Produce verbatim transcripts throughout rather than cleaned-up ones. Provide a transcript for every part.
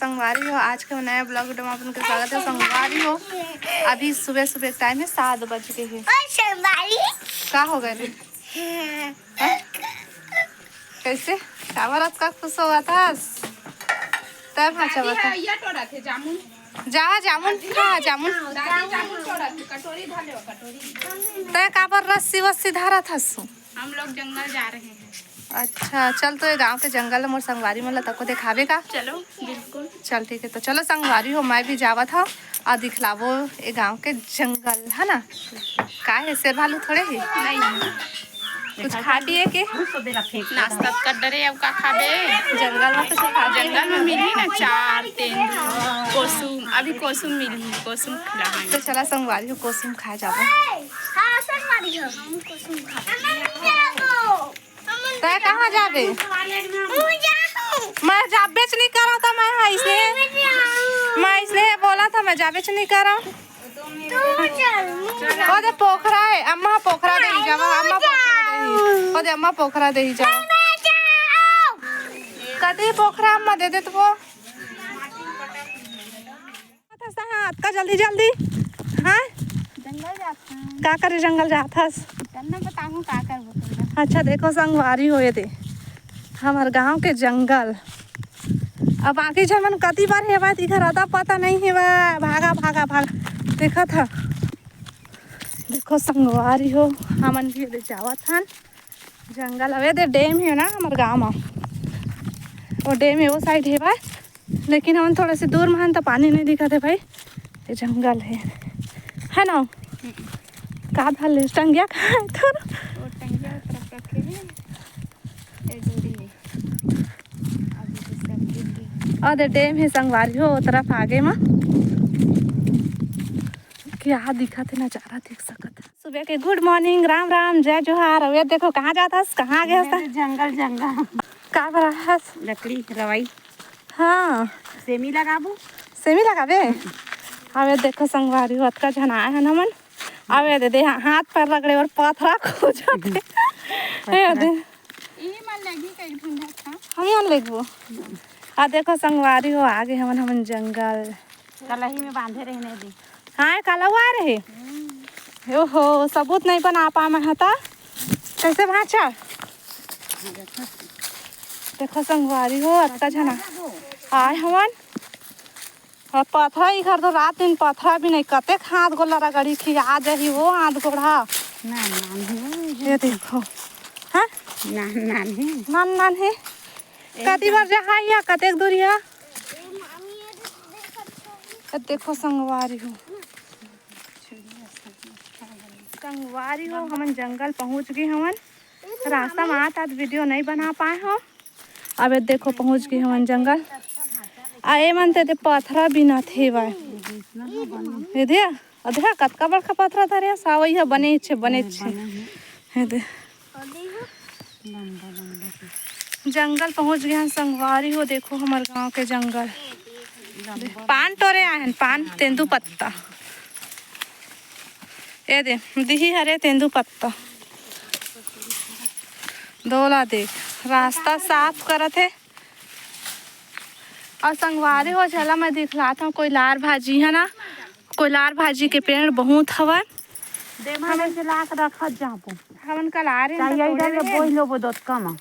संगवारी हो, आज के नया vlog video में अपन के स्वागत है। संगवारी हो, अभी सुबह सुबह टाइम है, सात बज के है। का हो गए रे? हैं? कैसे? काबर अतका खुश होवत हस? तब हाँ चबत है। ये टोड़ा थे जामुन। जा जामुन खा, जामुन। दादी जामुन टोड़ा थे, कटोरी धर ले, कटोरी। तय काबर रस्सी वस्सी धरत हसु? हम लोग जंगल जा रहे हैं। अच्छा, चल तो ये गांव के जंगल मोर संगवारी मन ला तको देखाबे का? चलो, बिल्कुल। चल ठीक है, तो चलो संगवारी हो, मैं भी जावत हव अउ दिखलाबो ये गांव के जंगल, है ना? का है, शेर भालू थोड़े ही? नहीं। कुछ खा पिए के? नाश्ता कर डरे, अब का खाबे? जंगल में तो सब खाबे। जंगल में मिली ना चार, तेंदू, कोसुम, अभी कोसुम मिली, कोसुम खिलाएंगे। तो चला संगवारी हो, कोसुम खाए जाबो। हाँ, संगवारी हो, हम कोसुम खाए। तय कहाँ जाबे? मैं जाबेच नहीं करा था, मैं हाँ इसने, मैं इसने बोला था मैं जाबेच नहीं करा। ओ दे पोखरा है, अम्मा पोखरा देही जावा, अम्मा पोखरा देही। ओ दे अम्मा पोखरा देही जावा। कती पोखरा अम्मा दे दे तो। हाथ का जल्दी जल्दी। हाँ, जंगल जात हन। का करे जंगल जात हस? चल ना बताहूँ का करबो तुमला। अच्छा देखो संगवारी हो, ये दे हमर गांव के जंगल। अब बाकी झन मन कति बार हेवय, इधर अता पता नहीं हेवय। भागा भागा भागा, देखत ह। देखो संगवारी हो, हमन भी एदे जावत हन जंगल। अवे दे डैम हे ना हमर गांव म, वो डैम हे वो साइड हेवय, लेकिन हमन थोड़ा से दूर म हन त पानी नहीं दिखत हे भाई। ये जंगल हे, है ना? का धर ले टंगिया, का है तोर? वो टंगिया तरफ रखे हे। ए डोरी हे। अभी तो सब गिर गई। अउ दे डैम हे संगवारी हो, ओ तरफ आगे म। क्या दिखत हे नजारा, देख सकत हे। सुबह के good morning, राम राम, जय जोहार। अउ ये देखो कहाँ जात हस, कहाँ आगे हस? मैं तो जंगल, जंगल। का बर आए हस? लकड़ी, रवाई। हाँ। सेमी लगाबो। सेमी लगाबे? अउ ये देखो संगवारी हो, अतका झन आए हन हमन। अउ ये दे, दे, हाथ पैर रगड़े बर पथरा खोजत हे। ये दे। ई मन लगी कई ढूंढत हा। हम यहाँ लेगबो। आ देखो संगवारी हो, आगे हमन, हमन जंगल। कलही में बांधे रहिन दे। हाँ, कलवा रहे। ओहो, सबूत नहीं बना पा मैं हता। कैसे भांचा? देखो संगवारी हो, अतका झन आए हवन। अउ पथरा, इखर तो रात दिन पथरा भी नहीं, कतेक हाथ गोला रगड़ी खिया जाही वो हाथ गोड़ा। नान नान हे। ये देखो। हाँ? नान नान हे। नान नान हे। कति बार जहा या कतेक दूरिया? ये देखो संगवारी हो। संगवारी हो, हमन जंगल पहुंच गे हवन। रास्ता में आत आत video नहीं बना पाए हो। अब ये देखो पहुंच गे हवन जंगल। आ ए मन ते, ते पथरा बिनत हेवय। ये दे, अधरा कतका बड़का पथरा धरे हे, सावई ह बने छे, बने छे। ये दे। जंगल पहुंच गे हन संगवारी हो, देखो हमर गांव के जंगल। पान टोरे आए हन, पान तेंदू पत्ता। ए दे, दिही हरे तेंदू पत्ता। दोला देख, रास्ता साफ करत हे। अउ संगवारी हो, चला मैं दिखलात हूँ, कोइलार भाजी है ना, कोइलार भाजी के पेड़ बहुत हवय। देमा में से लाख रखत जाबो। हमन कल आ रहे हैं, चाहिए तो इधर तोड़े ले रहे। बोई लोबो दोतका मा।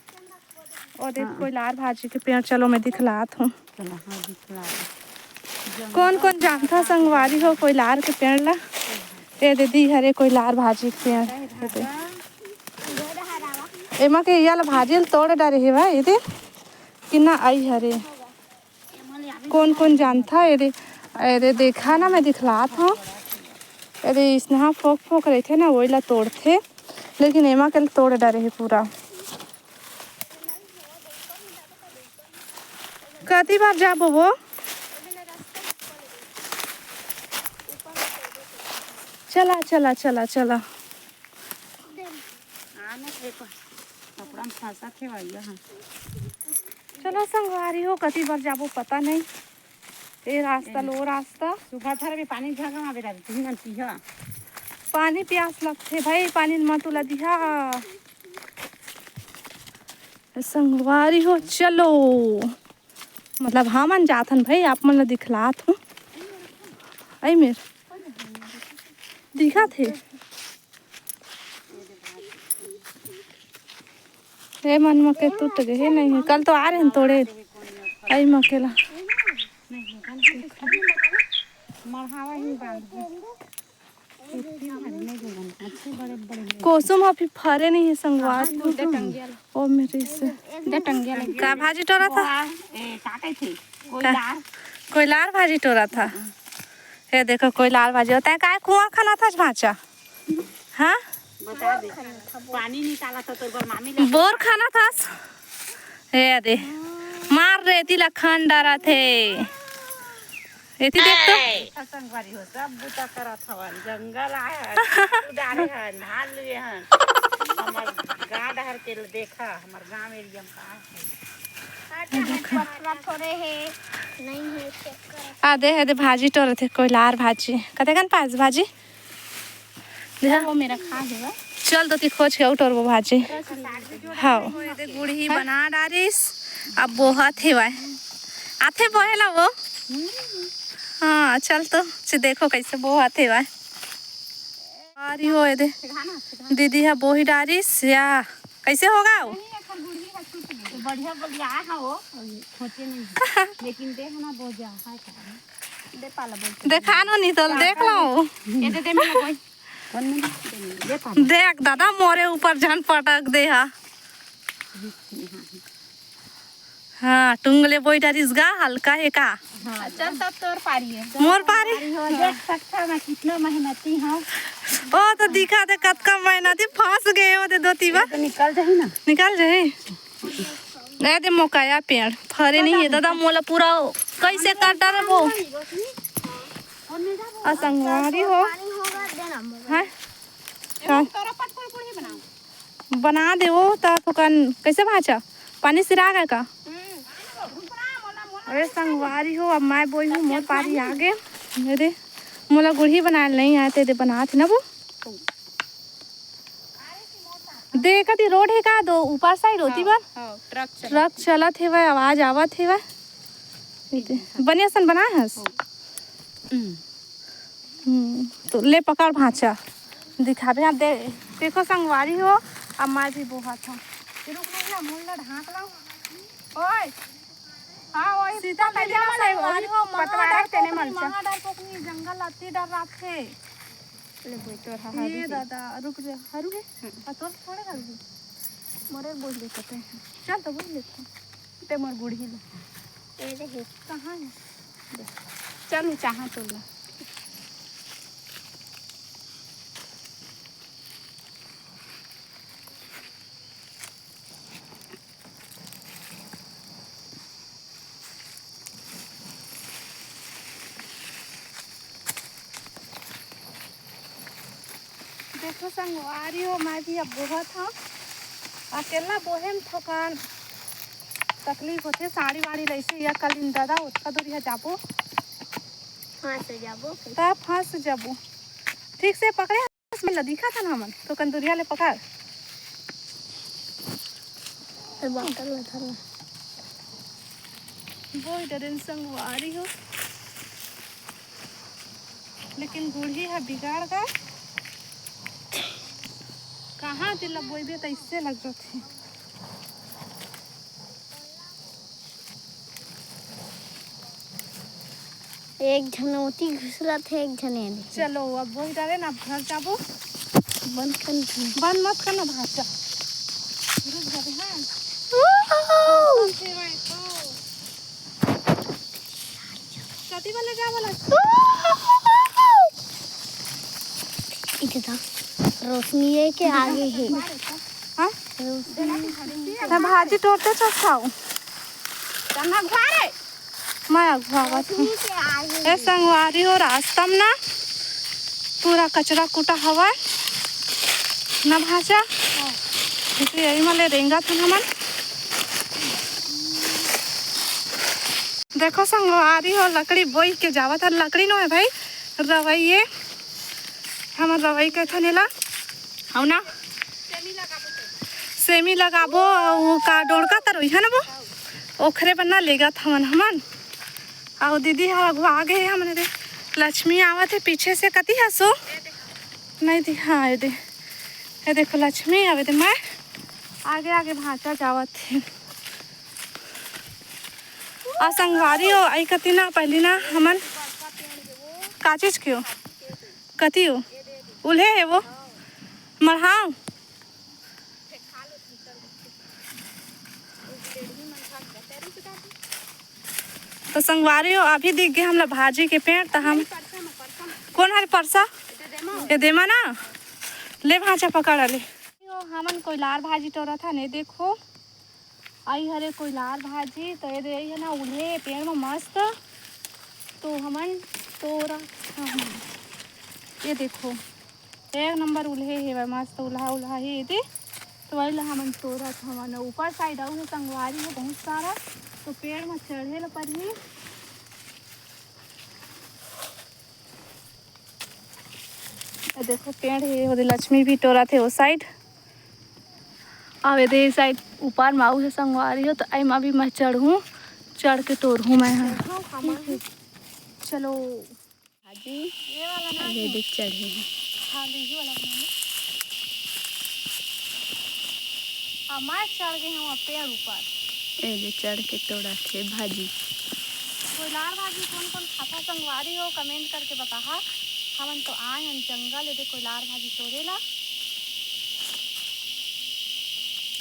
ओ देख, हाँ। कोइलार भाजी के पेड़, चलो मैं दिखलात हूँ। चलो, हाँ, दिखला दे। कौन कौन जानता संगवारी हो कोइलार के पेड़ ला? ए दे, दिही हरे कोइलार भाजी के पेड़। ए दे। एमा के इया ला भाजी ल तोड़ डारे हे भाई, ए दे। कितना आई हरे। कौन कौन जानता? ए दे, ए दे, देखा ना, मैं दिखलात हूँ। ए दे, इसनहा फोक फोक रहिथे ना, वही ला तोड़थे, लेकिन एमा के ल तोड़ डारे हे पूरा। कति बार जाबो वो? चला, चला, चला, चला। कपड़ा में फंसा थे भैया, हाँ। चलो संगवारी हो, कति बार जाबो पता नहीं। ए रास्ता, ए। लो रास्ता। सुबह धर भी पानी झगमा बेरा, तुम न पीहा। पानी प्यास लगथे भाई, पानी मत उला दिहा। संगवारी हो, चलो। मतलब हमन जाथन भाई, आप मन ल दिखलात हूँ। आई मेर दिखत हे। ए मन म के टूट गए हे, नहीं हे। कल तो आ रहे हैं तोड़े। आई म के ला। मढ़ावा ही बांध दे। कोसुम ह फिर फरे नहीं है संगवारी हो। दे टंगिया ला। ओ मेरी से। दे टंगिया ला। का भाजी टोरा था? ए, का कहथे? कोइलार। कोइलार भाजी टोरा था। ये देखो कोइलार भाजी होता है। काय कुआं खाना था भांचा? हाँ? बता दे। पानी निकाला था तोर बर मामी ला। बोर खाना था। हे दे। मार रे, एती ला खान डारा थे। एती देख तो। ए! संगवारी हो, सब बूता करत हवन। जंगल आए हन, खातू डारे हन, धान लुए हन। हमर गांव डहर के ल देखा, हमर गांव एरिया में का है। पथरा थोड़े हे, नहीं हे, चेक कर। आ दे, हे दे भाजी टोरत हे, कोइलार भाजी। कतेकन पास भाजी? देखा? वो मेरा खा लेगा। चल तो ती खोज के आउट और वो भाजी। हाँ। ये दे गुड़ही बना डारिस, अब बोहत हेवय। आथे बोहे ला वो? हाँ, चल तो, ची देखो कैसे बोहत हेवय। अरे हो, ये दे। दीदी हा बोही डारिस या। कैसे होगा वो? बढ़िया बढ़िया आए हैं वो, खोटे नहीं। लेकिन दे है ना, बहुत जा है का। दे पाला बोल। देखा नो नहीं तो देख लो। ये दे दे मेरा कोई। कौन में? दे पाला। देख दादा, मोरे ऊपर जान पटक दे हा। हाँ, टुंगले बोई डारिस गा, हल्का हे का? हाँ, चल तब तोर पारी है। मोर पारी? पारी हो, देख सकता मैं कितना मेहनती हूँ। ओ तो दिखा दे कतका मेहनती, फंस गए हो दे दो तीबा। ये तो निकल जाही ना। निकल जाही। ए दे मोकाया पेड़ फरे नहीं है दादा, मोला पूरा कैसे कर डरबो। आ संगवारी हो। पानी होगा, देना मगर। हाँ? का? तोरा पटपुर पुड़ी बनाओ। बना दे वो, त थोकन कैसे भांचा? पानी सिरा गए का? अरे संगवारी हो, अब मैं बोई हूँ, मोर पारी आ गे। अरे मोला गुड़ही बनाए नहीं आए, ते दे बनात हे ना वो। दे कति रोड हे का, दो ऊपर साइड होती बर। हाँ, ट्रक चलत। ट्रक चलत हेवय, आवाज आवत हेवय। बने असन बनाए हस? हम्म। हम्म, तो ले पकड़ भांचा, दिखाबे। हाँ, दे, देखो संगवारी हो, अब मैं भी बोहत हूँ। रुक नहीं ना, मुंह ला ढांक ला। ओए, हाँ, वही सीता पतलिया ले वाला संगवारी हो, महा पतवारा डर तेने पोकनी, मलचा। महा डर पोकनी, जंगल अति डर राथे। ले बोई तोर हा ये हरी हे। दादा, रुक जा, हरू हे। हम्म। आ तोर थोड़े हरू हे। मोरे बोल दे कते हे। चल तो बोल लेते हैं। ते मोर गुड़ही ले। ए रे हे। कहाँ है? चल, उ चाहा तोड़ ला। देखो संगवारी हो, मैं भी अब बोहत हूँ। अकेला बोहे में थोकन तकलीफ होथे। साड़ी वाड़ी लइसे या कल इन दादा ओतका दूरिहा जाबो। फंस जाबो। तब फंस जाबो। ठीक से पकड़े। बस मिला दिखा था ना हमन, तो कंदुरिया ले पकड़। ए, बोतल ला धर ला। बोई डरेन संगवारी हो, लेकिन गुड़ही हा बिगाड़ गा। कहाँ दिला बोई बे, तइसे लग जाथे। एक झन ओती घुसरत हे, एक झन एदे। चलो, अब बोही डारे ना, अब घर जाबो। बंद कर दे। बंद मत करना, भाग जा। रुक जाबे, हाँ। कति वाला जा वाला? इधर रोशनी है के आगे है। हाँ? रोशनी। मैं भाजी टोरते चल खाओ। चन्ना घुआरे। मैं अगुआवत हूँ। रोशनी के आगे। ए संगवारी हो, रास्ता में ना पूरा कचरा कूटा हवा ना भाजा। इसे यही मले रेंगा था हमन। देखो संगवारी हो, लकड़ी बोई के जावत हे। लकड़ी नो हे भाई, रवई हे, हमर रवई कथन एला। हव ना, सेमी लगाबो, अउ का डोड़का तरोई हे ना वो। ओखरे बर ना लेगत हवन हमन। अउ दीदी ह अगुवा आगे हे हमन दे। लक्ष्मी आवत हे पीछे से, कती हसो? नहीं दी, हाँ, ये दे, ये देखो लक्ष्मी आवे दे, मैं आगे आगे भांचा जावत हे। अउ संगवारी हो, आई कती ना पहली ना हमन का चीज के हो, कती हो, उल्हे हे वो मरहांग। तो संगवारी हो, अभी दिख गए हमला भाजी के पेड़, तो हम कौन हरे परसा? ये देमा ना, ले भांचा पकड़ ले। हमन कोइलार भाजी टोरत हन, ये देखो, आई हरे कोइलार भाजी। तो ये दे, ये ना उल्हे पेड़ में मस्त, तो हमन टोरत हन। ये देखो, एक नंबर उल्हे हेवय, मस्त उल्हा उल्हा हे एदे। तो वही ला हमन टोरत हवन। ऊपर साइड अउ हे संगवारी हो बहुत सारा, तो पेड़ म चढ़े ला परही। ए देखो पेड़ हे, ओदे लक्ष्मी भी टोरत हे ओ साइड। अउ एदे साइड ऊपर म अउ हे संगवारी हो, तो एमा भी मैं चढ़हूँ, चढ़ के टोरहूँ मैं ह। चढ़ो, हमन। चलो। भाजी ये वाला ना अरे है। देख चढ़े हैं। हाँ, देखिए वाला बना लो। हाँ, मैं चढ़ गई हूँ पेड़ ऊपर। ए दे चढ़ के तोड़ा थे भाजी। कोइलार भाजी कौन कौन खाता संगवारी हो, कमेंट करके बताहा। हमन तो आए हन जंगल, एदे कोइलार भाजी तोड़े ला।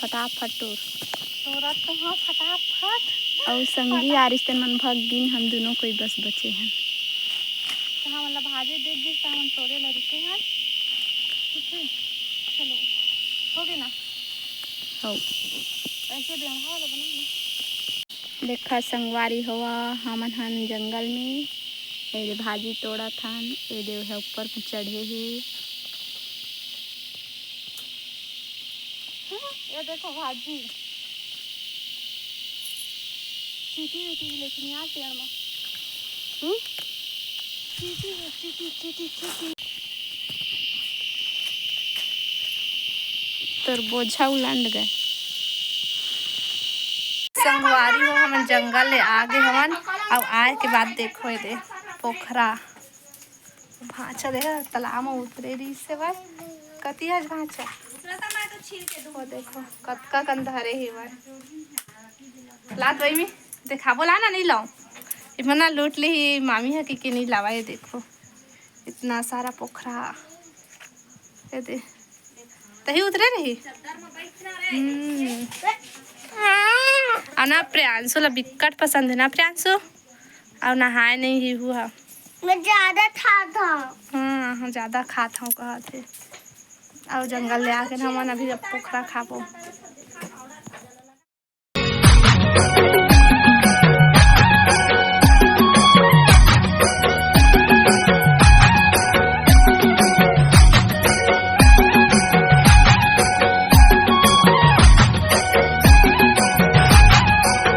फटाफट टोर। तोरत तो हाँ फटाफट। अउ संगी फटाफट। आरिस तेन मन भग गिन, हम दोनों कोई बस बचे हैं। तो हमन ला भाजी दिख गिस, तो हमन तोड़े ला रुके हन। ठीक है, चलो, हो गए ना? हो। ऐसे बेढ़ा वाला बना ना। देखा संगवारी हो, हमन हन जंगल में, एदे भाजी तोड़त हन, एदे ओहे ऊपर में चढ़े हे। ये देखो भाजी, चीटी उटी लेकिन यार पेड़ में। हम्म? चीटी है, चीटी, चीटी, चीटी। तोर बोझा उलंड गए। संगवारी हो, हमन जंगल ले आ गे हवन। अब आए के बाद देखो एदे पोखरा, भांचा देख तालाब में उतरे रहिस हे भाई। कति आज भांचा? वो देखो कतका कन धरे हे भाई। लात वही में देखाबो ला ना, नहीं लाऊं। इमना लूट ली ही मामी ह कि, कि नहीं लावा। ये देखो इतना सारा पोखरा। ये दे, तही उतरे रही। हम्म। अउ ना प्रियांशु ला बिक्कट पसंद है ना प्रियांशु? अउ नहाए नहीं ही हुआ। मैं ज्यादा खात हूँ। हाँ, हाँ, ज्यादा खात हूँ कहत हे। अउ जंगल ले आके ना हमन अभी अब पोखरा खाबो।